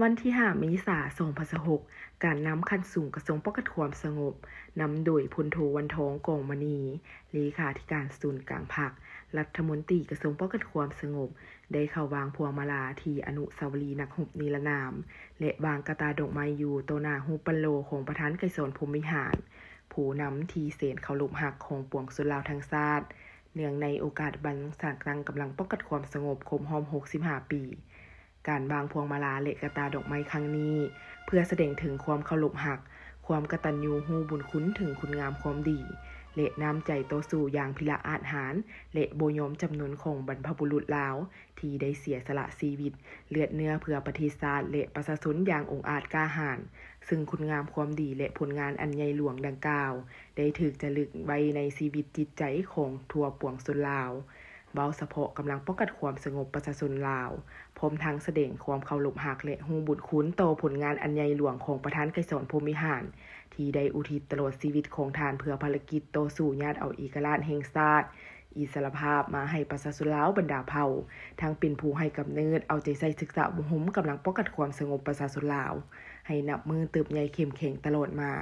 ວັນທີຫ້າເມສາ ສອງພັນຊາວຫົກ ການນຳຂັ້ນສູງກະຊວງປ້ອງກັນຄວາມສະຫງົບ ນຳໂດຍ ພົນໂທ ວັນທອງ ກອງມະນີ ເລຂາທິການສູນກາງພັກ, ລັດຖະມົນຕີກະຊວງປ້ອງກັນຄວາມສະຫງົບ ໄດ້ເຂົ້າວາງພວງມາລາທີ່ອະນຸສາວະລີນັກຮົບນິລະນາມ ແລະ ວາງກະຕ່າດອກໄມ້ຢູ່ຕໍ່ໜ້າຮູບປັ້ນຫຼໍ່ຂອງປະທານໄກສອນ ພົມວິຫານ ຜູ້ນຳທີ່ແສນເຄົາລົບຮັກຂອງປວງຊົນລາວທັງຊາດ ເນື່ອງໃນໂອກາດວັນສ້າງຕັ້ງກຳລັງປ້ອງກັນຄວາມສະຫງົບຄົບຮອບ ຫົກສິບຫ້າ ປີ. ການວາງພວງມາລາ ແລະ ກະຕ່າດອກໄມ້ຄັ້ງນີ້ ເພື່ອສະແດງເຖິງຄວາມເຄົາລົບຮັກ, ຄວາມກະຕັນຍູຮູ້ບຸນຄຸນເຖິງຄຸນງາມຄວາມດີ ແລະ ນ້ຳໃຈຕໍ່ສູ້ຢ່າງພິລະອາດຫານ ແລະ ບໍ່ຍອມຈຳນົນຂອງບັນພະບຸລຸດລາວ ທີ່ໄດ້ເສຍສະຫຼະຊີວິດ, ເລືອດເນື້ອເພື່ອປະເທດຊາດ ແລະ ປະຊາຊົນຢ່າງອົງອາດກ້າຫານ, ເຊິ່ງຄຸນງາມຄວາມດີ ແລະ ຜົນງານອັນໃຫຍ່ຫຼວງດັ່ງກ່າວ ໄດ້ຖືກຈາລຶກໄວ້ໃນຊີວິດຈິດໃຈຂອງທົ່ວປວງຊົນລາວ. ເວົ້າສະເພາະກຳລັງປ້ອງກັນຄວາມສະຫງົບປະຊາຊົນລາວ, ພ້ອມທັງສະແດງຄວາມເຄົາລົບຮັກ ແລະ ຮູ້ບຸນຄຸນຕໍ່ຜົນງານອັນໃຫຍ່ຫຼວງຂອງປະທານໄກສອນ ພົມວິຫານ ທີ່ໄດ້ອຸທິດຕະຫຼອດຊີວິດຂອງທ່ານເພື່ອພາລະກິດຕໍ່ສູ້ຍາດເອົາເອກະລາດແຫ່ງຊາດ, ອິດສະຫຼະພາບມາໃຫ້ປະຊາຊົນລາວບັນດາເຜົ່າ, ທັງເປັນຜູ້ໃຫ້ກຳເນີດ, ເອົາໃຈໃສ່ສຶກສາອົບຮົມກຳລັງປ້ອງກັນຄວາມສະຫງົບປະຊາຊົນລາວ ໃຫ້ນັບມື້ເຕີບໃຫຍ່ເຂັ້ມແຂງຕະຫຼອດມາ.